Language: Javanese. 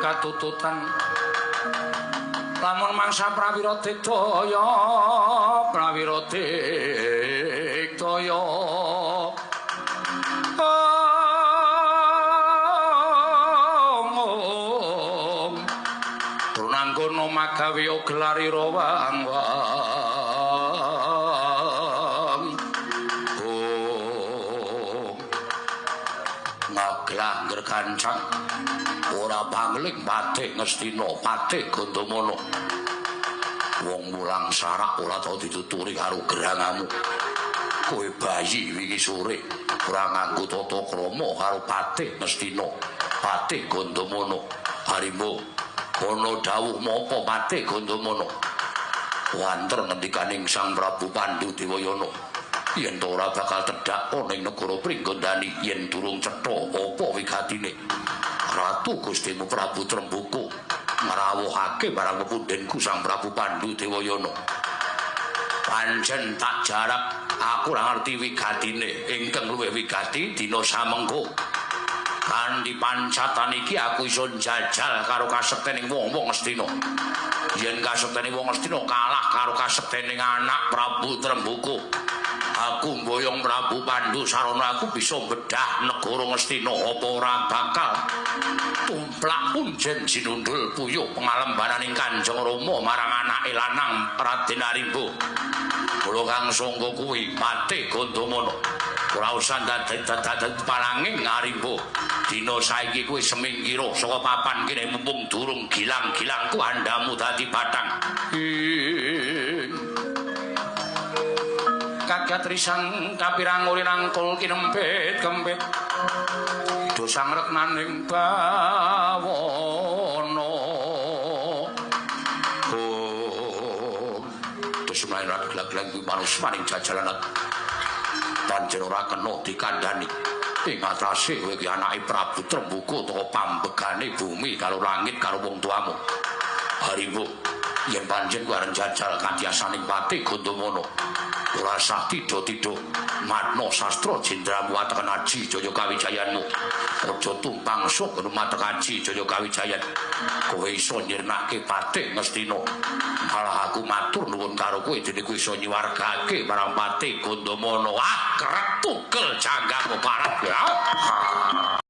katututan. Lamun mangsa prawira digdaya, prawira digdaya. Trunanggono magawe gelarira wang-wang. Oh. Ngaglah ngregancang ora pangling patih Ngastina, patih Gandamana. Wong mulang sarak ora tau dituturi karo gerangamu. Kowe bayi wingi sore ora nganggo tata krama karo patih Ngastina, patih Gandamana. Harimbo, ana dawuh menapa patih Gandamana? Wanter ngendikaning Sang Prabu Pandu Dewayana yen to ora bakal tedhak ana ing negara Pringgondani yen durung cetha apa wigatine. Ratu Gustimu Prabu Trembuku ngrawuhake marang pepundhenku Sang Prabu Pandu Dewayana. Pancen tak jarak aku ora ngerti wigatine, ingkang luwih wigati dina samengko. Kanthi pancatan iki aku iso njajal karo kasektening wong-wong Ngastina. Yen kasektene wong Ngastina kalah karo kasektening anak Prabu Trembuku, aku mboyong Prabu Pandu sarana aku bisa bedah negara Ngastina apa ora bakal tumplak punjen jinundul puyuh pengalembananing Kanjeng Rama marang anake lanang Raden Arimba. Kula kang sangka kuwi patih Gandamana. Ora usah dadi palanging Arimba. Dina saiki kuwi semingkira saka papan kene mumpung durung gilang-gilangku andhamu dadi bathang. Kagat risang kapirang uri nangkul kinempit kempit dosang reknaning bawana. Oh, dosmain gelag-gelag kuwi manusmaning jajalan pancen ora kena dikandhani. Ing atase kowe iki anake Prabu Trembuku utawa pambegane bumi karo langit karo wong tuamu. Harimbo, yen pancen kowe arep jajal katiasaning patih Gandamana, ora sah tidha-tidha matna sastra jendramu ateken aji jaya kawijayanmu. Aja tumpang sok rumatek aji jaya kawijayan. Kowe iso nyirnake patih Ngastina. Malah aku matur nuwun karo kowe dene kowe iso nyuwargake marang patih Gandamana. Ah, kerek tugel janggamu parah ya.